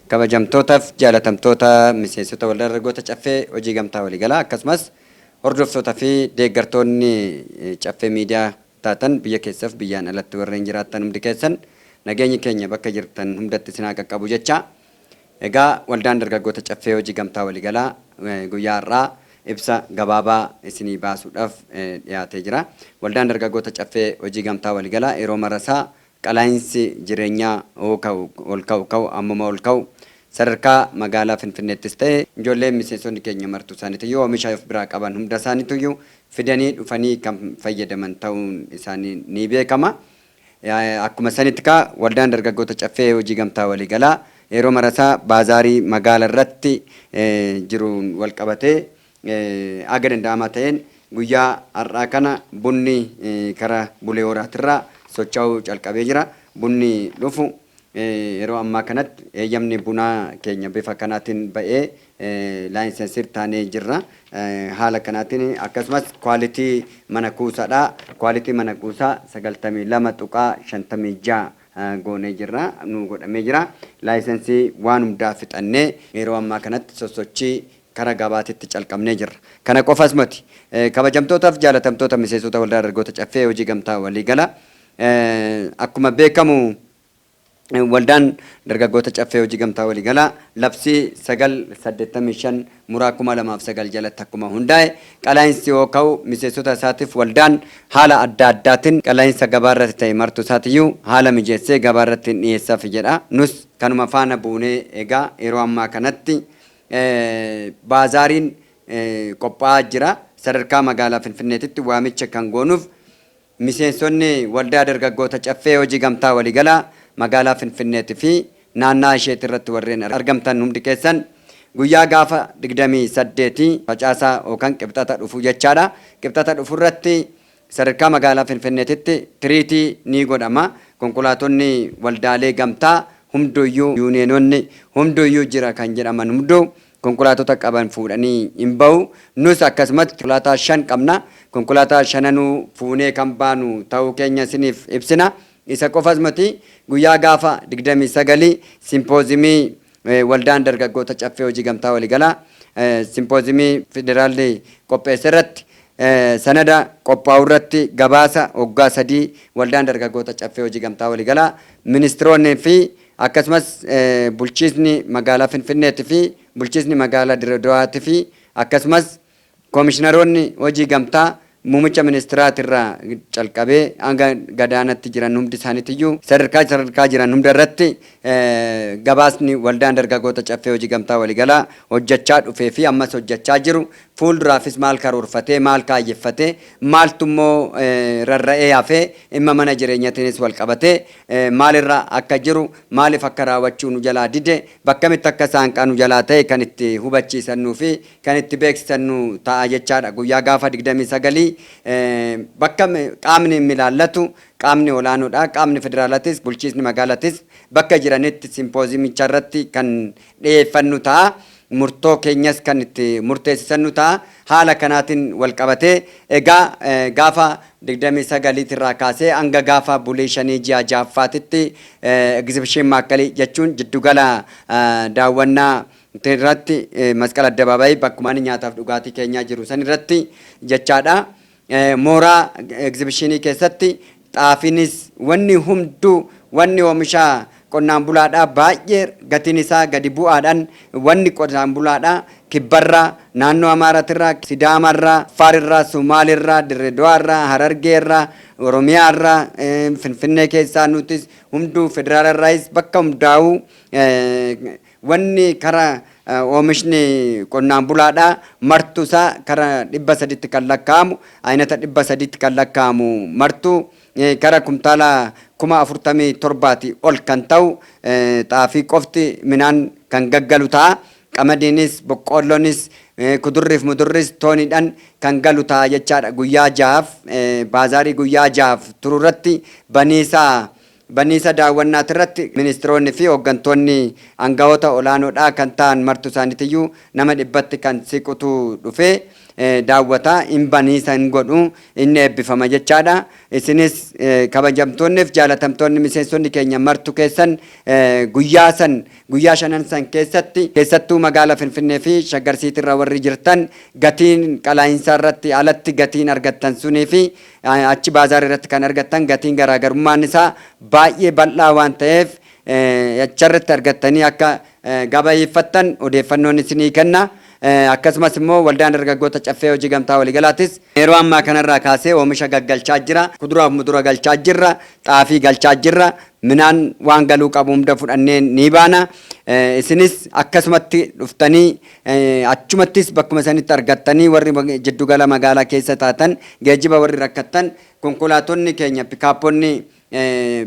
Kabajamtootaaf jaalatamtoota miseensota waldaa dargaggoota Caffee Hojii Gamtaa Waliigalaa, akkasumas hordoftoota fi deeggartoonni Caffee Miidiyaa taatan, biyya keessaaf biyyaan alatti warreen jiraattan hundi keessan, nageenyi keenya bakka jirtan hundatti isin haa qaqqabu jecha. Egaa waldaan dargaggoota Caffee Hojii Gamtaa Waliigalaa guyyaa har'aa ibsa gabaabaa isinii baasuudhaaf dhiyaatee jira. Waldaan dargaggoota Caffee Hojii Gamtaa Waliigalaa yeroo marasaa qalaayinsi jireenyaa ol ka'u ka'u ammuma ol ka'u, sadarkaa magaalaa Finfinneettis ta'e ijoolleen miseensonni keenya martuu isaaniitiyyuu oomisha of biraa qaban hunda isaaniitiyyuu fidanii dhufanii kan fayyadaman ta'uun isaanii ni beekama. Akkuma sanitti kaa waldaan dargaggoota Caffee Hojii Gamtaa Waliigalaa yeroo marasaa baazaarii magaala irratti jiruun wal qabatee aga danda'amaa ta'een guyyaa har'aa kana bunni karaa Bulee Horaatirraa socho'uu calqabee jira. Bunni dhufu yeroo ammaa kanatti eeyyamni bunaa keenya bifa kanaatiin ba'ee licensed taanee jirra. Haala kanaatiin akkasumas quality mana kuusaadha. Quality mana kuusaa 92.56 goonee jirra. Nu godhamee jira. Licensii waan hundaa fixannee yeroo ammaa kanatti sosochii kara gabaatitti calqabnee jirra. Kana qofas miti. Kabajamtootaaf jaalatamtoota miseensota waldaa dargaggoota Caffee Hojii Gamtaa Waliigala. Akkuma beekamu waldaan dargaggoota Caffee Hojii Gamtaa Waliigalaa labsii 985/2009 jalatti akkuma hundaa'e, qalaayinsi yoo ka'u miseensota isaatiif waldaan haala adda addaatiin qalaayinsa gabaarratti ta'e martuu isaatiyyuu haala mijeessee gabaarratti hin dhiyeessaaf jedha. Nus kanuma faana buunee egaa yeroo ammaa kanatti baazaariin qophaa'aa jira. Sadarkaa magaalaa Finfinneetitti waamicha kan goonuuf miseensonni waldaa dargaggoota Caffee Hojii Gamtaa Waliigalaa magaalaa Finfinneetii fi naannaa isheetii irratti warreen argamtan hundi keessan guyyaa gaafa 28 facaasaa yookaan Qibxata dhufu jechaadha. Qibxata dhufu irratti sadarkaa magaalaa Finfinneetitti tiriitii ni godhama. Konkolaatonni waldaalee gamtaa hunduyyuu, yuuniyeenonni hunduyyuu jira kan jedhaman hunduu konkolaatota qaban fuudhanii hin bahu. Nus akkasumatti konkolaataa shan qabna. Konkolaataa shananuu fuunee kan baanu ta'uu keenya isiniif ibsina. Isa qofas miti, guyyaa gaafa 29 simpoozimii waldaan dargaggoota Caffee Hojii Gamtaa Waliigalaa simpoozimii federaalli qopheesse irratti sanada qophaa'u irratti gabaasa waggaa 3 waldaan dargaggoota Caffee Hojii Gamtaa Waliigalaa ministiroonnii fi akkasumas bulchiisni magaalaa Finfinneetii fi bulchiisni magaalaa Dirredawaatii fi akkasumas koomishiinaroonni hojii gamtaa muummicha ministiraatirraa calqabee hanga gadaanatti jiran hundi isaaniitiyyuu sadarkaa sadarkaa jiran hunda irratti gabaasni waldaan dargaggoota Caffee Hojii Gamtaa Waliigalaa hojjechaa dhufee fi ammas hojjechaa jiru, fuulduraafis maal karoorfatee, maal kaayyeffatee, maaltummoo rarra'ee hafee, dhimma mana jireenyatiinis wal qabatee maalirra akka jiru, maaliif akka raawwachuu nu jalaa dide, bakkamitti akka saanqaa nu jalaa ta'e kan itti hubachiisannuu fi kan itti beeksisannu ta'a jechaadha. Guyyaa gaafa 29 bakka qaamni ilaallatu, qaamni olaanoodha. Qaamni federaalatis bulchiisni magaalatis bakka jiranitti simpoozimicha irratti kan dhiyeeffannu ta'a. Murtoo keenyas kan itti murteessisannu ta'a. Haala kanaatiin wal qabatee egaa gaafa 29 irraa kaasee hanga gaafa bulii 5 ji'a ja'affaatitti egzibishin maakkalii jechuun jiddugala daawwannaa irratti, Masqal Addabaabaayii bakkuma ani nyaataaf dhugaatii keenyaa jiru san irratti jechaadha. Mooraa egzibishinii keessatti xaafiinis wanni hunduu, wanni oomisha qonnaan bulaadhaa baay'ee gatiin isaa gadi bu'aadhaan, wanni qonnaan bulaadhaa kibbarraa, naannoo Amaaratirraa, Sidaamarraa, Afaarirraa, Sumaalirraa, Dirredawaarraa, Harargeerraa, Oromiyaarraa, Finfinnee keessaa nutis hunduu, federaalarraayis bakka hundaa'uu wanni kara oomishni qonnaan bulaadhaa martuusaa kara 300tti kan lakkaa'amu, aynata 300tti kan lakkaa'amu martuu kara kumtaala 47,000 ol kan ta'u xaafii qofti midhaan kan gaggalu ta'a. Qamadiinis, boqqoollonis, kudurriif mudurris tooniidhaan kan galu ta'a jechaadha. Guyyaa 6f baazaarii guyyaa 6f turu irratti baniisa daawwannaati irratti ministiroonni fi hooggantoonni aangawoota olaanoodhaa kan ta'an martu isaaniitiyyuu nama 100tti kan siqutu dhufee Daawwata hin baniisa hin godhu, inni eebbifama jechaadha. Isinis kabajamtoonniif jaalatamtoonni miseensonni keenya martu keessan guyyaa san, guyyaa shanan san keessatti, keessattuu magaalaa Finfinnee fi Shaggar Siitirra warri jirtan, gatiin qalaayinsaa irratti alatti gatiin argattan sunii fi achi baazaar irratti kan argattan gatiin garaagarummaan isaa baay'ee bal'aa waan ta'eef, acharratti argattanii akka gabayeeffattan odeeffannoon isinii kenna. Akkasumas immoo waldaan dargaggoota Caffee Hojii Gamtaa Waliigalaatis yeroo ammaa kanarraa kaasee oomisha gaggalchaa jira. Kuduraaf mudura galchaa jirra. Xaafii galchaa jirra. Midhaan waan galuu qabu hunda fudhannee ni baana. Isinis akkasumatti dhuftanii achumattis bakkuma sanitti argattanii, warri jiddugala magaalaa keessa taatan, geejjiba warri rakkattan, konkolaatonni keenya pikaapponni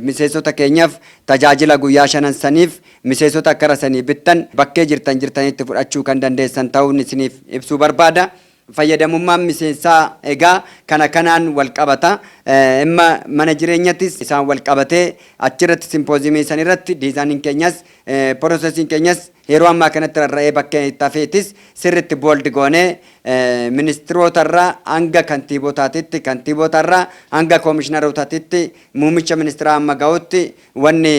miseensota keenyaaf tajaajila guyyaa shanan saniif miseensota akkara sanii bittan bakkee jirtan jirtanitti fudhachuu kan dandeessan ta'uun isiniif ibsuu barbaada. Fayyadamummaan miseensaa egaa kana kanaan wal qabata. Imma mana jireenyattis isaan wal qabatee achirratti simpoozimii san irratti diizaaniin keenyas processiin keenyas yeroo ammaa kanatti rarra'ee bakkee itti hafeetis sirritti bold goonee ministirootarraa hanga kantiibotaatitti, kantiibotarraa hanga koomishinarootaatitti, muummicha ministiraa amma ga'utti wanni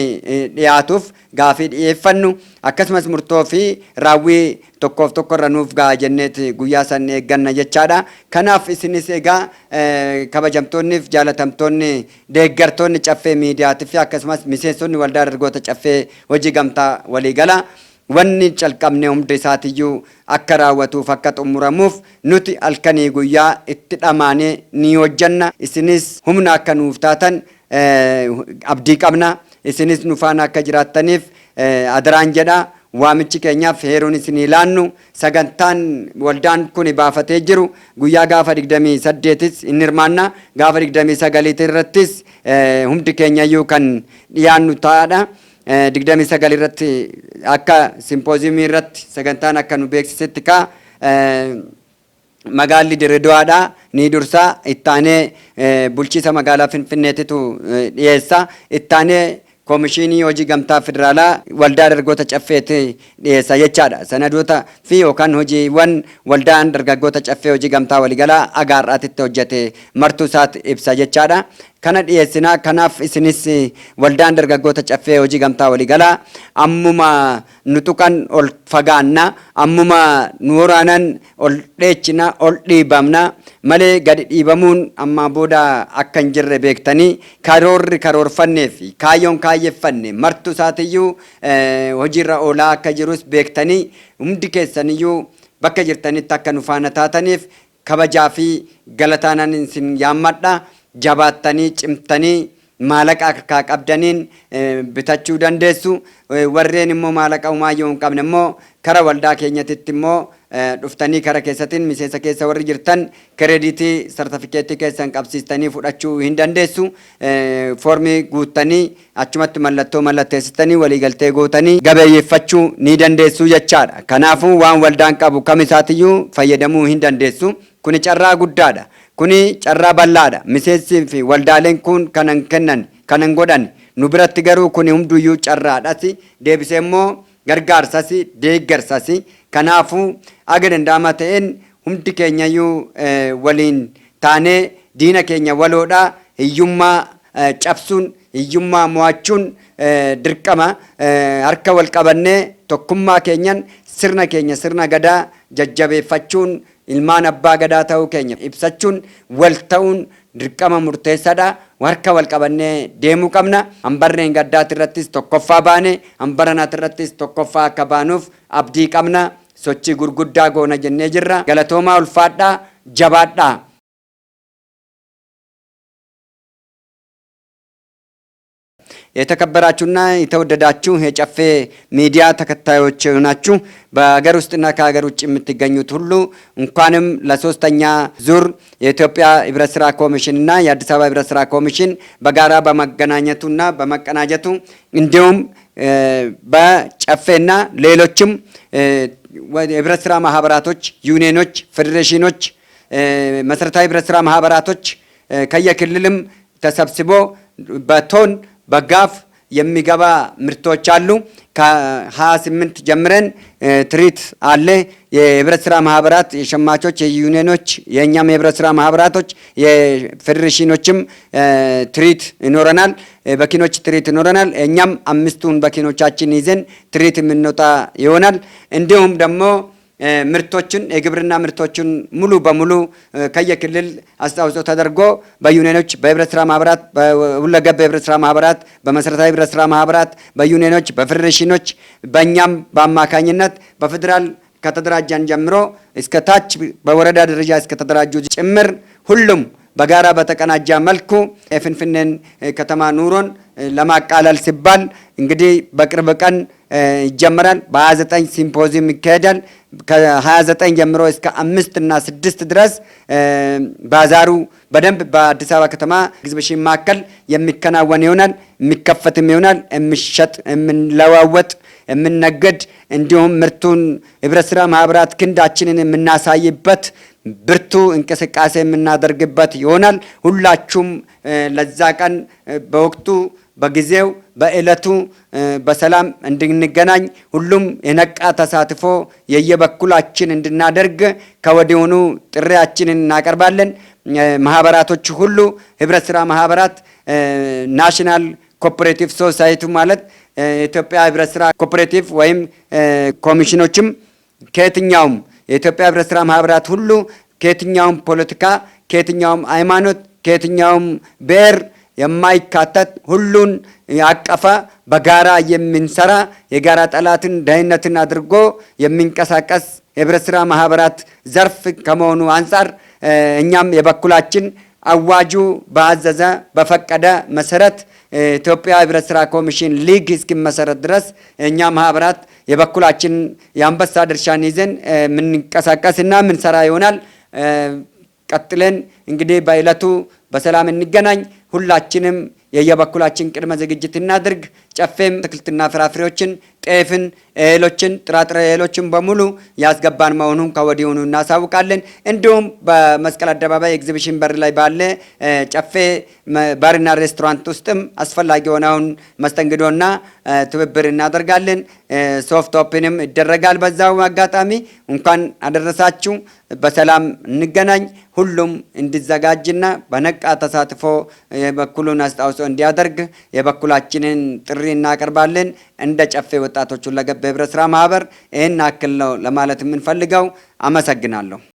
dhiyaatuuf gaafii dhiyeeffannu, akkasumas murtoo fi raawwii tokkoof tokkorra nuuf ga'a jenneeti guyyaa san eegganna jechaadha. Kanaaf isinis egaa kabajamtoonni fi jaalatamtoonni deeggartoonni Caffee Miidiyaatii fi akkasumas miseensonni waldaa dargaggoota Caffee Hojii Gamtaa Waliigalaa, wanni calqabne hundi isaatiyyuu akka raawwatuuf, akka xumuramuuf nuti halkanii guyyaa itti dhamaanee ni hojjanna. Isinis humna akka nuuf taatan abdii qabna. Isinis nu faana akka jiraattaniif adaraan jedha. Waamichi keenyaaf heeruun isinii laannu, sagantaan waldaan kun baafatee jiru, guyyaa gaafa 28s hin hirmaanna, gaafa 29 irrattis hundi keenyayyuu kan dhiyaannu ta'aadha. 29 irratti akka simpoozimii irratti sagantaan akka nu beeksisetti kaa magaalli Dirredawaadha ni dursa, ittaanee bulchiisa magaalaa Finfinneetitu dhiyeessa, ittaanee Koomishinii Hojii Gamtaa Federaalaa waldaa dargaggoota Caffeetti dhiyeessa jechaadha. Sanadoota fi yookaan hojiiwwan waldaan dargaggoota Caffee Hojii Gamtaa Waliigalaa aga har'aatitti hojjete martuu isaati ibsa jechaadha. Kana dhiyeessinaa. Kanaaf isinis waldaan dargaggoota Caffee Hojii Gamtaa Waliigalaa ammuma nu tuqan ol fagaanna, ammuma nu waraanan ol dheechina, ol dhiibamna malee gadi dhiibamuun ammaa booda akka hin jirre beektanii, karoorri karoorfannee fi kaayyoon kaayyeffanne martuu isaatiyyuu hojiirra oolaa akka jirus beektanii, hundi keessaniyyuu bakka jirtanitti akka nu faana taataniif kabajaa fi galataanan isin yaammadha. Jabaattanii cimtanii maalaqa harkaa qabdaniin bitachuu dandeessu. Warreen immoo maalaqa humaayyuu hin qabne immoo kara waldaa keenyatitti immoo dhuftanii kara keessatiin miseensa keessa warri jirtan kireeditii sartifikeettii keessan qabsiistanii fudhachuu hin dandeessu. Foormii guuttanii achumatti mallattoo mallatteessitanii waliigaltee gootanii gabeeyyeeffachuu ni dandeessu jechaadha. Kanaafuu waan waldaan qabu kam isaatiyyuu fayyadamuu hin dandeessu. Kuni carraa guddaadha. Kuni carraa bal'aadha. Miseensi fi waldaaleen kun kanan kennan, kanan godhan. Nu biratti garuu kuni hunduyyuu carraadhas. Deebisee immoo gargaarsas, deeggarsas. Kanaafuu aga danda'ama ta'een hundi keenyayyuu waliin taanee diina keenya waloodha. Hiyyummaa cabsuun, hiyyummaa mo'achuun dirqama. Harka wal qabannee tokkummaa keenyan sirna keenya, sirna Gadaa jajjabeeffachuun, ilmaan abbaa Gadaa ta'uu keenya ibsachuun, wal ta'uun dirqama murteessaadha. Harka wal qabannee deemuu qabna. Hambarreen gaddaati irrattis tokkoffaa baane, hambaranaati irrattis tokkoffaa akka baanuuf abdii qabna. Sochii gurguddaa goona jennee jirra. Galatoomaa, ulfaadhaa, jabaadhaa. የተከበራችሁና የተወደዳችሁ የጨፌ ሚዲያ ተከታዮች ናችሁ። በሀገር ውስጥና ከሀገር ውጭ የምትገኙት ሁሉ እንኳንም ለሶስተኛ ዙር የኢትዮጵያ ህብረት ስራ ኮሚሽንና የአዲስ አበባ ህብረት ስራ ኮሚሽን በጋራ በመገናኘቱና በመቀናጀቱ፣ እንዲሁም በጨፌና ሌሎችም የህብረት ስራ ማህበራቶች፣ ዩኒየኖች፣ ፌዴሬሽኖች፣ መሰረታዊ ህብረት ስራ ማህበራቶች ከየክልልም ተሰብስቦ በቶን በጋፍ የሚገባ ምርቶች አሉ። ከ28 ጀምረን ትርኢት አለ። የህብረት ስራ ማህበራት፣ የሸማቾች፣ የዩኒየኖች፣ የእኛም የህብረት ስራ ማህበራቶች፣ የፌዴሬሽኖችም ትርኢት ይኖረናል። በኪኖች ትርኢት ይኖረናል። እኛም 5ቱን በኪኖቻችን ይዘን ትርኢት የምንወጣ ይሆናል። እንዲሁም ደግሞ ምርቶችን፣ የግብርና ምርቶችን ሙሉ በሙሉ ከየክልል አስተዋጽኦ ተደርጎ በዩኒየኖች፣ በህብረት ስራ ማህበራት፣ በሁለገብ የህብረት ስራ ማህበራት፣ በመሰረታዊ ህብረት ስራ ማህበራት፣ በዩኒየኖች፣ በፌዴሬሽኖች፣ በእኛም በአማካኝነት በፌዴራል ከተደራጀን ጀምሮ እስከ ታች በወረዳ ደረጃ እስከ ተደራጁ ጭምር ሁሉም በጋራ በተቀናጀ መልኩ የፍንፍኔን ከተማ ኑሮን ለማቃለል ሲባል እንግዲህ በቅርብ ቀን ይጀመራል። በ29 ሲምፖዚየም ይካሄዳል። ከ29 ጀምሮ እስከ 5 እና 6 ድረስ ባዛሩ በደንብ በአዲስ አበባ ከተማ ኤግዚቢሽን ማዕከል የሚከናወን ይሆናል። የሚከፈትም ይሆናል። የሚሸጥ፣ የምንለዋወጥ፣ የምንነግድ እንዲሁም ምርቱን ህብረት ስራ ማህበራት ክንዳችንን የምናሳይበት ብርቱ እንቅስቃሴ የምናደርግበት ይሆናል። ሁላችሁም ለዛ ቀን በወቅቱ፣ በጊዜው፣ በእለቱ በሰላም እንድንገናኝ ሁሉም የነቃ ተሳትፎ የየበኩላችን እንድናደርግ ከወዲሁኑ ጥሪያችንን እናቀርባለን። ማህበራቶች ሁሉ፣ ህብረት ስራ ማህበራት፣ National Cooperative Society ማለት የኢትዮጵያ ህብረት ስራ cooperative ወይም ኮሚሽኖችም፣ ከየትኛውም የኢትዮጵያ ህብረት ስራ ማህበራት ሁሉ ከየትኛውም ፖለቲካ፣ ከየትኛውም ሃይማኖት፣ ከየትኛውም ብሔር የማይካተት፣ ሁሉን ያቀፈ፣ በጋራ የምንሰራ፣ የጋራ ጠላትን ድህነትን አድርጎ የሚንቀሳቀስ የህብረት ስራ ማህበራት ዘርፍ ከመሆኑ አንጻር እኛም የበኩላችን አዋጁ ባዘዘ በፈቀደ መሰረት ኢትዮጵያ ህብረት ስራ ኮሚሽን ሊግ እስኪመሰረት ድረስ እኛ ማህበራት የበኩላችን የአንበሳ ድርሻን ይዘን የምንንቀሳቀስና የምንሰራ ይሆናል። ቀጥለን እንግዲህ በዕለቱ በሰላም እንገናኝ። ሁላችንም የየበኩላችን ቅድመ ዝግጅት እናድርግ። ጨፌም አትክልትና ፍራፍሬዎችን፣ ጤፍን፣ እህሎችን፣ ጥራጥሬ እህሎችን በሙሉ ያስገባን መሆኑን ከወዲሁኑ እናሳውቃለን። እንዲሁም በመስቀል አደባባይ ኤግዚቢሽን በር ላይ ባለ ጨፌ ባርና ሬስቶራንት ውስጥም አስፈላጊ የሆነውን መስተንግዶና ትብብር እናደርጋለን። Soft open ም ይደረጋል። በዛው አጋጣሚ እንኳን አደረሳችሁ። በሰላም እንገናኝ። ሁሉም እንዲዘጋጅና በነቃ ተሳትፎ የበኩሉን አስተዋጽኦ እንዲያደርግ የበኩላችንን ጥሪ እናቀርባለን። እንደ ጨፌ ወጣቶች ሁለገብ ህብረት ስራ ማህበር ይህን አክል ነው ለማለት የምንፈልገው። አመሰግናለሁ።